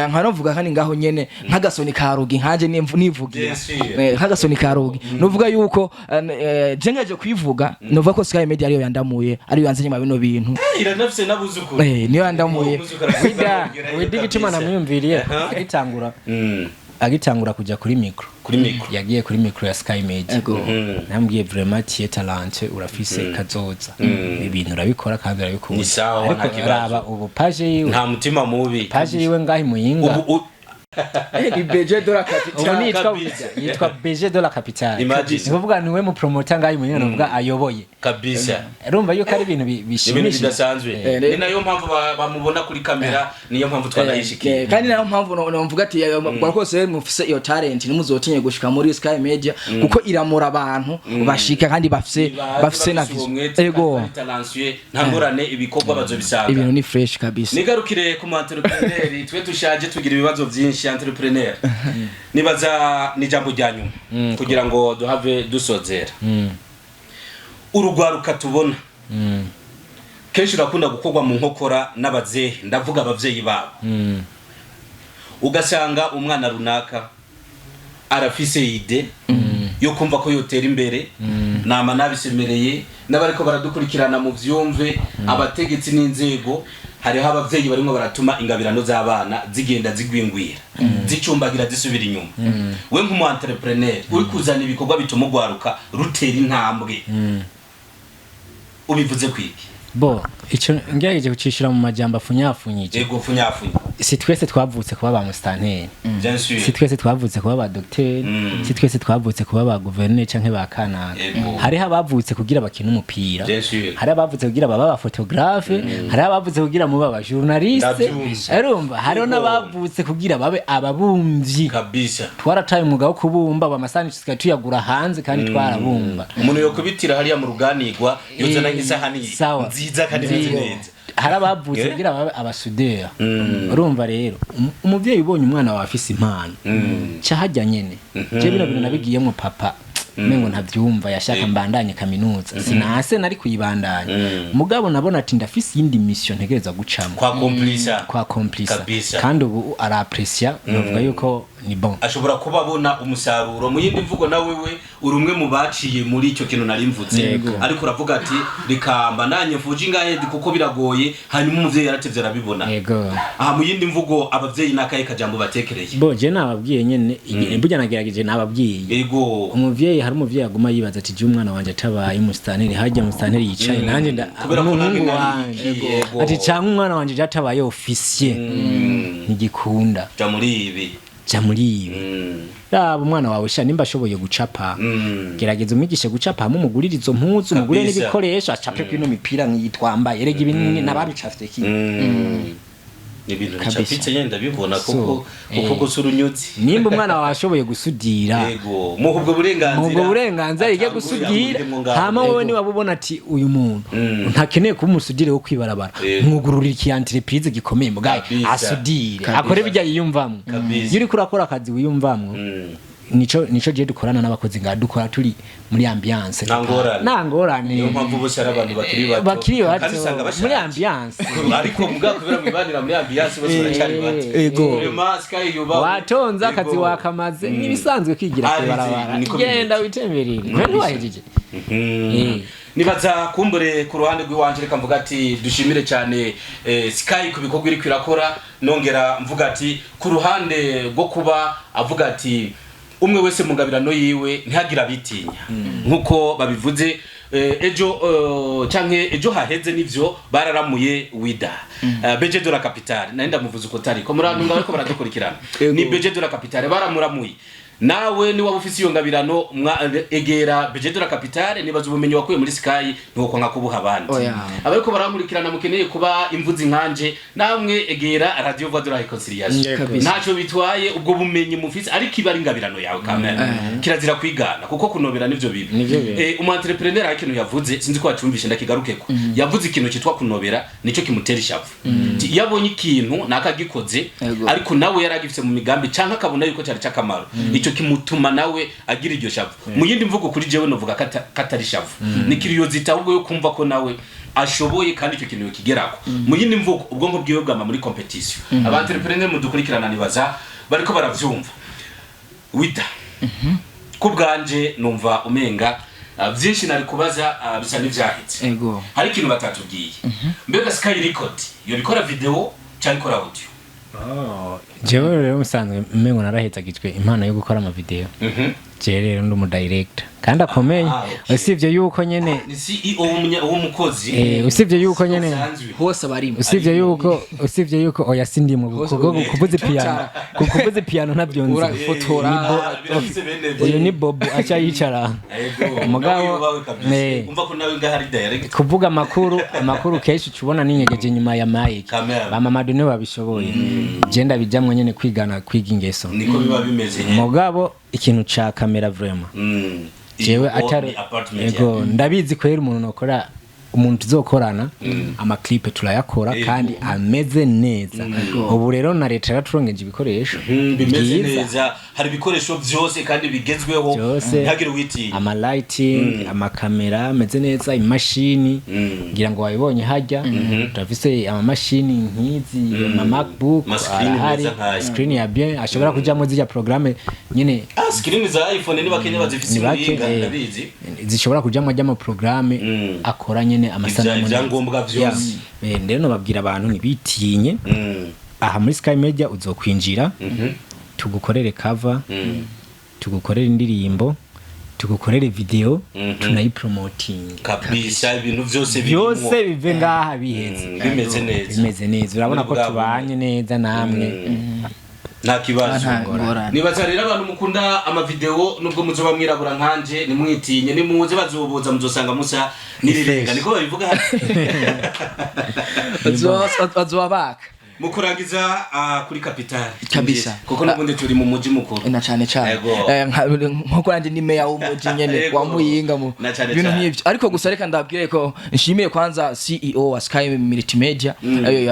Nka novuga kandi ngaho nyene nk'agasoni ka rugi nkanje nivugira. Bien sûr. Nk'agasoni ka rugi novuga yuko je ngeje kwivuga, novuga ko Sky Media ariyo yandamuye, ariyo yanzanye mu bino bintu. Iranafise n'abuzukuru. Niyo yandamuye. Umuzukuru aravuga Wida amubwira wida igituma kabisa. namwiyumviriye Aha. agitangura kuja kuri micro. Kuri micro. Yagiye kuri micro ya Sky Media. Ego. Namubwiye: "Vraiment tu es talentueux, urafise kazoza, ibintu urabikora kandi urabikunda." Ni sawa, nta Ariko kibazo. raba ubu page yiwe. Nta mutima mubi. Page yiwe ngaho i Muyinga. Ubu Ni Beje de la Ubu Capitale. nitwa Kabisa. yitwa BG de la Capitale. Imagine. Ni kuvuga niwe mu promoter ngaho i Muyinga, nuvuga ayoboye. Kabisa. Urumva yuko ari ibintu Ni ibintu bishimishije. bidasanzwe. Ni nayo mpamvu bamubona kuri kamera, niyo mpamvu twanayishikiye. Kandi nayo mpamvu novuga ati rwose mufise iyo talent, ntimuzotinye gushika muri Sky Media, kuko iramura abantu bashika kandi bafise na vision. Ego. Nta ngorane, ibikorwa bazobisanga. Ibintu ni fresh kabisa. Nigarukire ku mu entrepreneur, twe tushaje tugira ibibazo byinshi. Entrepreneur, nibaza ni ijambo rya nyuma kugira ngo duhave dusozera. Urugwaruka tubona kenshi urakunda gukorwa mu nkokora n'abazehe, ndavuga abavyeyi babo. Ugasanga umwana runaka arafise idée yo kumva ko yotera imbere. Nama nabisemereye n'abariko baradukurikirana mu vyumve, abategetsi n'inzego, hariho abavyeyi barimo baratuma ingabirano z'abana zigenda zigwingwira, zicumbagira, zisubira inyuma. We nk'umu entrepreneur uri kuzana ibikorwa bituma urwaruka rutera intambwe, ubivuze kwiki? Bo ico ngerageje kucishura mu majambo afunyafunyije. Ego, funyafunya. Si twese twavutse kuba ba musitanteri. Bien sûr. Si twese twavutse kuba ba dogiteri. Si twese twavutse kuba ba guverineri canke ba kanaka. Hariho abavutse kugira bakine umupira. Bien sûr. Hariho abavutse kugira babe abaphotographe, hariho abavutse kugira mube abajournaliste. Ndavyumva. Urumva hariho n'abavutse kugira babe ababumvyi. Kabisa. Twarataye umwuga wo kubumba, amasahani tusigaye tuyagura hanze kandi twarabumba. Umuntu yokubitira hariya mu ruganirwa yozana nk'isahani Sawa. nziza kandi imeze neza. Hari abavutse kugira babe abasuderi. Urumva rero umuvyeyi ubonye umwana wawe afise impano, ca hajya nyene. Je bino bintu nabigiyemwo, papa mengo ntavyumva, yashaka mbandanye kaminuza, sinase nari kuyibandanya. Mugabo nabona ati ndafise iyindi mission ntegereza gucamo. Kwa komplisa. Kwa komplisa. Kabisa. Kandi ubu araprecia, novuga yuko ni bon. Ashobora kuba abona umusaruro. Mu yindi mvugo, na wewe uri umwe mu baciye muri icyo kintu nari mvutse, ariko uravuga ati reka mbandanye mfuje ingahe kuko biragoye, hanyuma umuvyeyi yaratevye arabibona. Yego. Aha mu yindi mvugo, abavyeyi n'akahe kajambo batekereye? Bo je nababwiye nyene, burya nagerageje nababwiye. Umuvyeyi, hari umuvyeyi aguma yibaza ati je umwana wanje atabaye umusitanteri, hajya umusitanteri yicaye nanjye nda Kubera ko nange umuhungu nari wanje. Yego. Ati canke umwana wanje je atabaye officier ntigikunda. Ja muri ibi. Ja muri ibi. Raba umwana wawe sha, nimba ashoboye gucapa, gerageza umwigishe gucapa, hamwe umugurire izo mpuzu, umugurire n'ibikoresho, acape kwino mipira nk'iyi twambaye. Erega ibi n'ababicafye ki. Ni ibintu Kabisa. bicapitse nyine, ndabibona So, kuko gusa urunyuzi. Nimba umwana wawe ashoboye gusudira, Yego, muha ubwo burenganzira. ubwo burenganzira yige Atangure gusudira. amuremo ngaho. Hama wowe niwaba ubona ati uyu muntu ntakeneye kuba umusudire wo kwibarabara, mwugururira iki entreprise gikomeye mugaye asudire, akore bijya yiyumvamwo. Iyo uriko urakora akazi wiyumvamwo, nico je dukorana n'abakozi ngaha, dukora turi muri ambiance. Nta ngorane. Nta ngorane. Niyo mpamvu bose ari abantu bakiri bato. Bakiri bato. Kandi usanga bashaje. Muri ambiance. Ariko mugabo kubera mwibanira muri ambiance, bose baracyari bato. Vraiment, Sky yubawe. Watonze akazi, wakamaze n'ibisanzwe kwigira Ari, kwibarabara. niko Genda witemberere, mbe ntiwahejeje. Nibaza kumbure ku ruhande rw'iwanje, reka mvuga ati dushimire cyane Sky ku bikorwa iriko irakora. Nongera mvuga ati ku ruhande rwo kuba avuga ati umwe wese mu ngabirano yiwe, ntihagire abitinya nkuko babivuze. Ejo canke ejo haheze nivyo bararamuye Wida, Beje de la Capitale. Nari ndamuvuze uko tari ko murantunga, bariko baradukurikirana. Ni Beje de la Capitale, baramuramuye. Nawe ni waba ufise iyo ngabirano, egera Budget de la Capitale. Nibaza ubumenyi wakuye muri Sky ntiwokwa nka kubuha abandi. Oya. Abariko barankurikirana mukeneye kuba imvuzi nkanje, namwe egera Radio Voix de la Réconciliation. Kabisa. Ntacyo bitwaye ubwo bumenyi mufise, ariko iba ari ingabirano yawe kamere, kirazira kwigana kuko kunobera nivyo bibi. Nivyo bibi. Umu entrepreneur hari ikintu yavuze, sinzi ko wacumvishe, ndakigarukeko. Yavuze ikintu cyitwa kunobera, nicyo kimutera ishavu. Ti, iyo abonye ikintu nakagikoze, ariko nawe yaragifise mu migambi canke akabona yuko cyari cakamaro, ico kimutuma nawe agira iryo shavu. Mu yindi mvugo, kuri jewe novuga katari ishavu, ni curiosity ahubwo yo kumva ko nawe ashoboye kandi icyo kintu yokigerako. Mu yindi mvugo, ubwonko bwiwe bwama muri competition. Aba entrepreneur mudukurikirana nibaza bariko baravyumva. Wita ku bwanje numva umenga byinshi nari kubaza bisa n'ivyahetse. Hari ikintu batatubwiye: mbega Sky Record yo bikora video cyangwa ikora audio? Jewe rero musanzwe umengo narahezagijwe impano yo gukora amavideo. Jewe rero ndi umu director kandi akomeye. Ah, okay. Usibye yuko nyene Ni CEO w'umukozi. Usibye yuko nyene usanzwe. Hose abarimo. Usibye yuko oya, sindimwe kuko kuvuza piano ntabyo nzi. Urafotora. Ah, birafise bene byo. Uyu ni Bobo aca yicara. Ego, Mugabo, nawe yubawe kabisa. Umva ko nawe ngaho ari direct. Kuvuga amakuru kenshi ucubona ninyegeje nyuma ya mic. Kamera. Ba Mamadu niwe babishoboye, je ndabijamwo nyene kwigana, kwiga ingeso. Niko biba bimeze nyene. Mugabo ikintu ca kamera vraiment, jewe Iyo atari ni apartment. Ego, ndabizi kwera umuntu nokora, umuntu tuzokorana amaklipe turayakora kandi ameze neza. Ubu rero na leta yaraturongeje ibikoresho Bimeze byiza. neza, hari ibikoresho byose kandi bigezweho. Byose. Ntihagire uwitinya. Ama lighting, amakamera ameze neza, imashini, ngira ngo wabibonye hajya turafise amamashini nk'izi, ama MacBook Ma screen arahari. meza nk'aya. Screen ya bien ashobora kujamo zirya programme nyene. Ah, screen za iPhone ni bakenya bazifise Ni bake, muhinga, ndabizi. Zishobora kujamo ajya programme akora nyene amasanamu neza. Ibyangombwa vyose. Yeah. Rero nobabwira abantu ntibitinye. Aha muri Sky Media uzokwinjira, tugukorere cover, tugukorere indirimbo, tugukorere video, tunayipromoting. Kabisa, ibintu byose birimwo. Byose bive ngaha biheze. Bimeze neza. Bimeze neza, urabona ko Muri bwa tubanye neza namwe. Nta kibazo. Nta ngorane. Nibaza rero abantu mukunda amavideo, nubwo muzoba mwirabura nkanje, nimwitinye, nimuze bazoboza, muzosanga musa n'irirenga. Fresh. Niko babivuga. Bazoba baka. Mu kurangiza, kuri Capitale. Kabisa. Kuko n'ubundi turi mu muji mukuru. Na cane cane. Ego. Nkuko nanje ni meya w'umuji nyene Ego. wa Muyinga mu Na cane bintu cane. nk'ivyo. Ariko gusa reka ndabwire ko nshimiye kwanza CEO wa Sky Multimedia,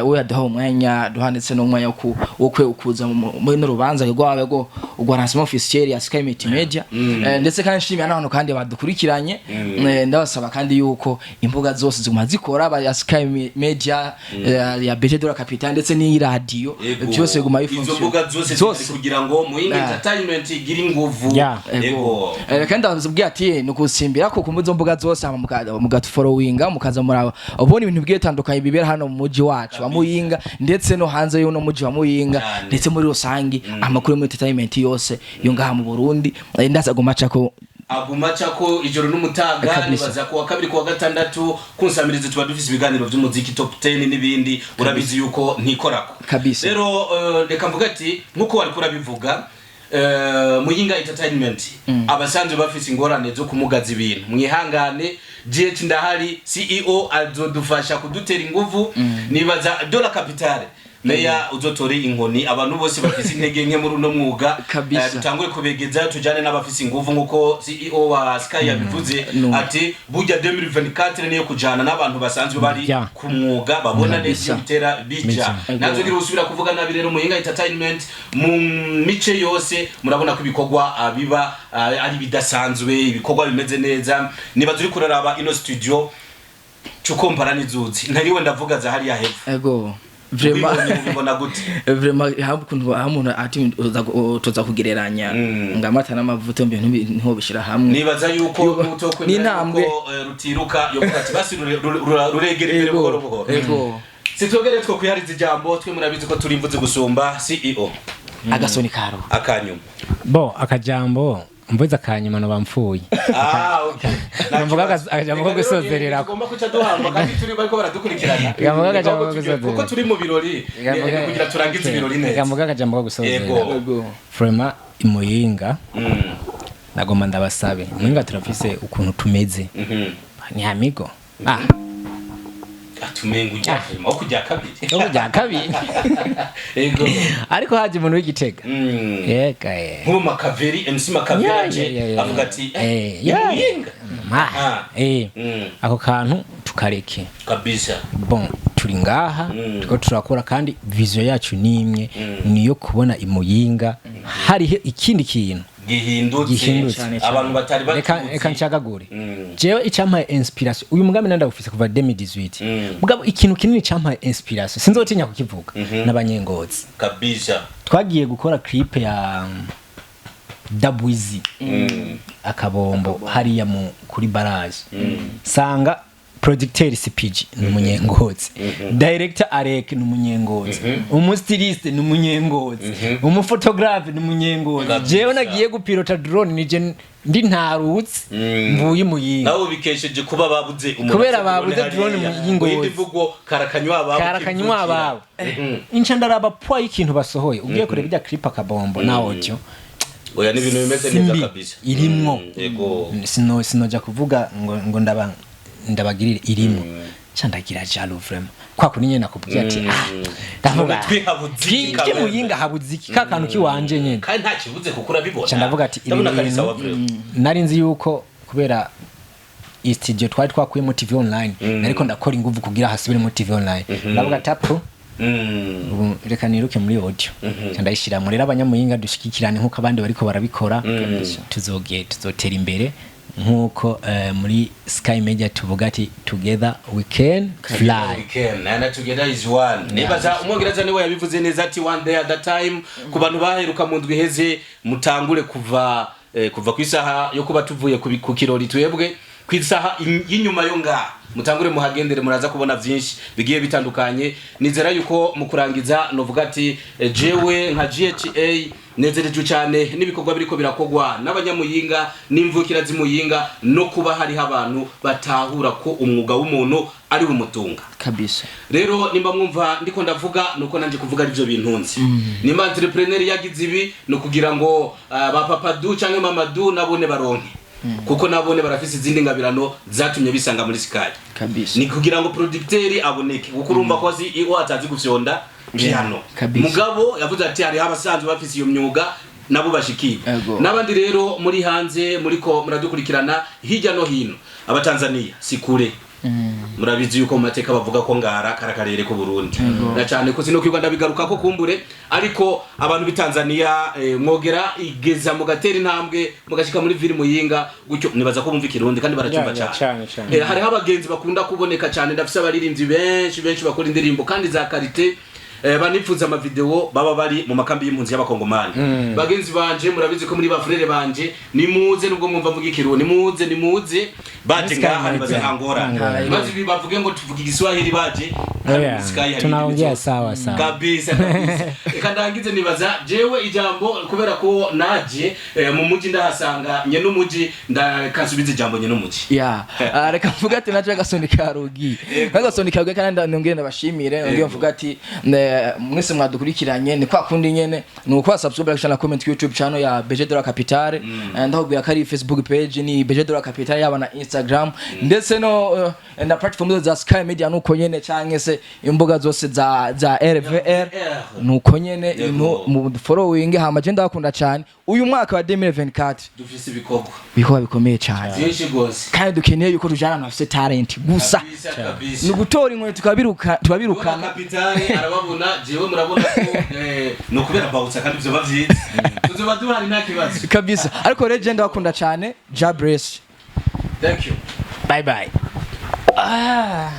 we yaduha umwanya, duha ndetse n'umwanya wo kuza muri no rubanza rwawe rwo urwa lancement officiel ya Sky Multimedia. Ndetse kandi nshimiye n'abantu kandi badukurikiranye. Ndabasaba kandi yuko imbuga zose ziguma zikora aba ya Sky Media, ya BG de la Capitale ndetse n'iradio, Ego. byose biguma Izo bifunze. mbuga zose zihari kugira ngo Muyinga Entertainment igire inguvu. Yeah. Ego. Kandi ndababwira ati ni ukusimbira ko ku izo mbuga zose, hama mugatufollowinga, mukaza muraba ubona ibintu bigiye bitandukanye bibera hano mu muji wacu wa Muyinga ndetse no hanze y'uno muji wa Muyinga, Cyane. ndetse muri rusangi amakuru yo muri entertainment yose yo ngaha mu Burundi. Ndaza guma ko Aguma ko ijoro n'umutaga. Kabisa. Nibaza kuwa kabiri, kuwa gatandatu kunsamiriza tuba dufise ibiganiro by'umuziki, top 10 n'ibindi, urabizi yuko ntikorako. Kabisa. Rero reka mvuga ati nkuko wari kurabivuga, Muyinga Entertainment, abasanzwe bafise ingorane zo kumugaza ibintu, mwihangane. GH ndahari, CEO azodufasha kudutera inguvu. Nibaza Dola Capitale meya uzotore inkoni abantu bose bafise intege nke muri uno mwuga. Kabisa. Dutangure kubegeza, tujane n'abafise inguvu nkuko CEO wa Sky yabivuze. No. Ati burya 2024 niyo kujana n'abantu basanzwe bari ku mwuga, babona neza iyo bitera bija. Bija. Nazo ngira usubira kuvuga nabi. Rero Muyinga Entertainment mu mice yose murabona ko ibikorwa biba ari bidasanzwe, ibikorwa bimeze neza. Niba turi kuraraba ino studio cukompara n'izuzi ntariwe, ndavuga za hariya hepfo. Ego, vraiment. Ubibonye, ubibona gute? Vraiment, haba ukuntu aho umuntu ati tuza kugereranya ngo amata n'amavuta ibintu niho bishyira hamwe. Nibaza yuko nutokwemera N'intambwe. yuko rutiruka, yovuga ati basi ruregera imbere buhoro buhoro. Ego. Sitwogere two kwihariza ijambo, twe murabizi ko turi imvuzi gusumba CEO. Agasoni karo. Akanyuma. Bo akajambo mvuze akanyuma no bamfuye. Ah, okay. Navuga akajambo ko Reka rero, gusozererako. tugomba kuca duhamba kandi turi bariko baradukurikirana. Reka akajambo ko Kuko gusozera. Kuko turi mu birori, ni kugira turangize ibirori neza. Reka mvuge akajambo ko gusozera. Ego. Ego. Vraiment. Imuyinga, nagomba ndabasabe, Muyinga turafise ukuntu tumeze. Ni amigo, ah. Atumenga ujya aho kujya kabiri. No kujya kabiri. Ariko haje umuntu w'Igitega. Yega eh. Nk'ubu Makaveri, MC Makaveri, aje avuga ati Eh, yeah. Muyinga. Ah, Ah. Ako kantu tukareke. Bon, turi ngaha, turiko turakora, kandi vision yacu ni imwe, niyo kubona Imuyinga hariho ikindi kintu gihindutse. Gihindutse. Cyane cyane. Abantu batari Reka batuzi. reka ncagagure. Jewe icampaye inspiration, uyu mugambi nandawufise kuva 2018, mugabo ikintu kinini campaye inspiration, sinzotinya kukivuga, n'Abanyengozi. Twagiye gukora clip ya Dabwizi Akabombo hariya mu kuri barrage, sanga producteur CPG ni Umunyengozi, director Arek ni Umunyengozi, umustyliste ni Umunyengozi, umuphotographe ni Umunyengozi. Jewe nagiye gupilota drone nije ndi ntarutse, mvuye Muyinga. Nabo bikesheje kuba babuze umuntu Kubera afite babuze drone drone hariya. y'Ingozi. Mu yindi mvugo, karakanywa ababo. Karakanywa ababo. Inca ndaraba poa y'ikintu basohoye. Ugiye kureba ijya clip Akabombo na audio Oya, ni ibintu bimeze neza. Simbi irimwo. Sinoja kuvuga ngo ndabagirire irimo, ca ndagira jaloux vraiment, kwa kuni nyene nakubwiye ati ah, ndavuga Twihabuze iki? ki Muyinga habuze iki, ka kantu kiwanje nyene. Kandi nta kibuze kuko urabibona. Ca ndavuga ati ibi Ndabona ko ari sawa bintu vraiment. nari nzi yuko kubera iyi studio twari twakuyemo TV Online, ariko ndakora inguvu kugira hasubiremo TV Online, ndavuga ati apu, ubu reka niruke muri audio, ca ndayishiramo. Rero Abanyamuyinga dushigikirane nk'uko abandi bariko barabikora, tuzoge tuzotera imbere nk'uko muri Sky Media tuvuga ati "Together we can fly." We can, and together is one. Nibaza Umwongereza niwe yabivuze neza ati "One day at a time." Ku bantu baheruka mu ndwi iheze, mutangure kuva ku isaha yo kuba tuvuye ku kirori, twebwe ku isaha y'inyuma yo ngaha mutangure muhagendere, muraza kubona vyinshi bigiye bitandukanye. Nizera yuko mu kurangiza novuga ati jewe nka GHA nezerejwe cyane n'ibikorwa biriko birakogwa n'Abanyamuyinga n'imvukira z'Imuyinga, no kuba hariho abantu batahura ko umwuga w'umuntu ari umutunga. Rero nimba mwumva ndiko ndavuga, nuko nanje kuvuga arivyo bintunze. Nimba entrepreneur yagize ibi, no kugira ngo ba Papa Du canke Mama Du nabone baronke, kuko nabone barafise izindi ngabirano zatumye bisanga muri Sky. Ni kugira ngo producteur aboneke, kuko urumva ko azi iyo atazi gufyonda piano. Mugabo yavuze ati hariho abasanzwe bafise iyo myuga, nabo bashikirwa. N'abandi rero muri hanze muriko muradukurikirana hirya no hino, Abatanzania si kure, murabizi yuko mu mateka bavuga ko Ngara kari akarere ku Burundi, na cyane ko sino kwirwa ndabigaruka ko kumbure, ariko abantu b'i Tanzania mwogera igeza mugatera intambwe mugashika muri ville Muyinga gutyo, nibaza ko bumva Ikirundi kandi baracyumva. Ya, cyane. Cane, cane. Hariho abagenzi bakunda kuboneka cyane. Ndafise abaririmbyi benshi benshi bakora indirimbo kandi za qualité, banifuza amavideo, baba bari mu makambi y'impunzi y'Abakongomani. Bagenzi banje, murabizi ko muri ba frère banje, nimuze, nubwo mwumva mvuga Ikirundi, nimuze, nimuze baje Sky ngaha nibaze Media. angora Angora. maze ibi bavuge ngo tuvuge Igiswahili baje hano Oya, muri Sky hari tunaongea indimi zose. sawa sawa. Kabisa kabisa. Reka ndangize, nibaza jewe ijambo kubera ko naje mu muji ndahasanga nye n'umuji, ndakansubiza ijambo nye n'umuji. Ya, ah, reka mvuga ati naco agasoni ka rugi, agasoni ka rugi, kandi nongere ndabashimire, nongere mvuga ati mwese mwadukurikiranye, ni kwa kundi nyene, ni uko subscribe, like na comment ku YouTube channel ya BG de la Capitale. Ndakubwira ko ari Facebook page ni BG de la Capitale, yaba na Instagram, ndetse no na platform zose za Sky Media nuko nyene, canke se imbuga zose za RVR nuko nyene. Ibintu mu following, hama je ndakunda cyane uyu mwaka wa 2024. Dufise ibikorwa Ibikorwa bikomeye cyane. Byinshi rwose. Kandi dukeneye yuko tujana ahantu hafise talent gusa. Kabisa kabisa. Ni ugutora inkoni tukabiruka, tubabirukana. Kapitali arababona, jewe murabona ko ni ukubera bawutsa, kandi ivyo bavyize tuzoba duhari, nta kibazo. Kabisa. Ariko rero je ndabakunda cyane, Jah bless. Thank you. Bye bye. Ah.